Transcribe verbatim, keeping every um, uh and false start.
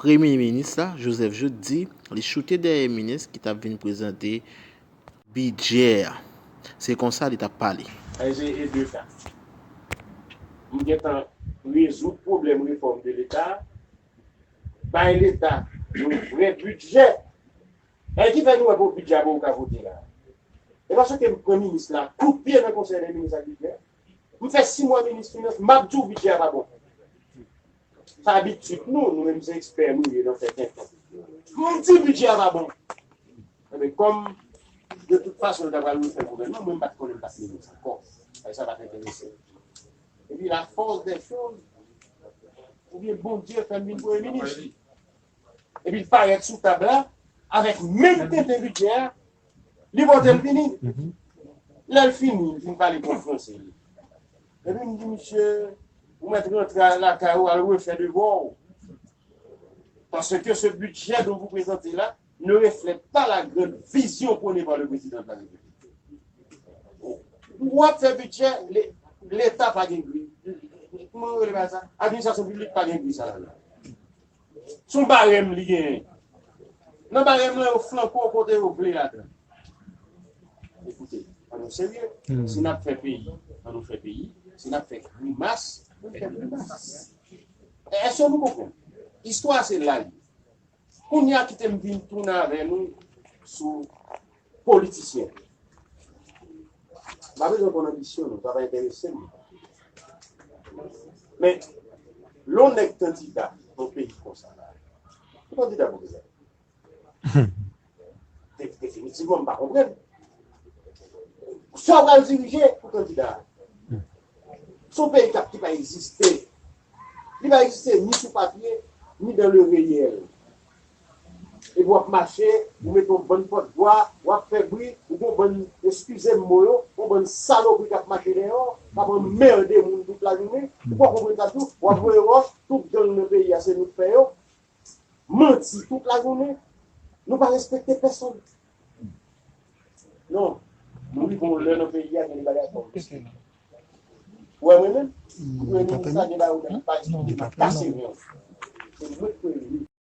Premye minis la, Joseph Jouthe, di li choute dèyè minis ki t ap vin prezante bidjè a. Se konsa li t ap pale. Sa se e de ka. M gentan rezoud pwoblèm refòm de Leta, bay Leta yon vrè bidjè. E ki fè nou wè pou bidjè a pou ou ka vote la. E paske m pran minis la, kout pye nan konsèy de minis ak bidjè. M fè sis mwa minis finans, m ap di w bidjè a pa bon. Sa abitid nou, nou menm se ekspè nou ye nan fè tenten. M di bidjè a pa bon. Ebyen, kòm de tout fason, yo ta pral refè gouvènman, mwen m pa t konnen m pa t minis ankò. Sa, sa pa t enterese m. Epi la force des choses, oubyen Bondye fè m vin premye minis. Epi l parèt sou tab la, avèk menm tenten bidjè a, li pote l vini. Lè l fini, li fin pale bon franse li. Epi m di, misye, ou mèt rantre lakay ou, al refè devwa w. Parce que ce budget dont vous présentez là ne reflète pas la grande vision prônée par le président de la République. W ap fè bidjè, le- Leta pa gen gri. Kòman yo rele bagay sa? Administrasyon piblik pa gen gri sa la. Se yon barèm li genyen. Nan barèm lan, yo flanke w kote yo vle ladan. Ekoute, ann nou serye. Si n ap fè peyi, ann nou fè peyi. Si n ap fè grimas, ann fè grimas. Èske nou konprann? Istwa se la li. Kounye a kite m vin tounen avè nou sou politisyen. M pa bezwen konn anbisyon nou, sa pa enterese m. Men, lè yon nèg kandida nan peyi konsa la, ou kandida pou kisa? De- Definitivman, m pa konprann. Sa w pral dirije pou kandida a. Se yon peyi k ap ki pa egziste. Li pa egziste ni sou papye, ni dans le réel. Epi w ap mache, ou mete yon bann pòtvwa, w ap fè bri, ou gen yon bann, eskize m mo yo, yon bann salopri k ap mache dèyè w, k ap anmède moun tout lajounen. Ou pa konprann sa tou, w ap voye wòch, tout gang nan peyi a se nou k fè yo. Manti tout lajounen. Nou pa respekte pèsonn. Non. Nou rive yon lè nan peyi a, gen de bagay fò w respekte. Ou wè mwen menm? Ou wè minis la gen bagay ou pa respekte, m ap kase ren w. Se mwen k premye.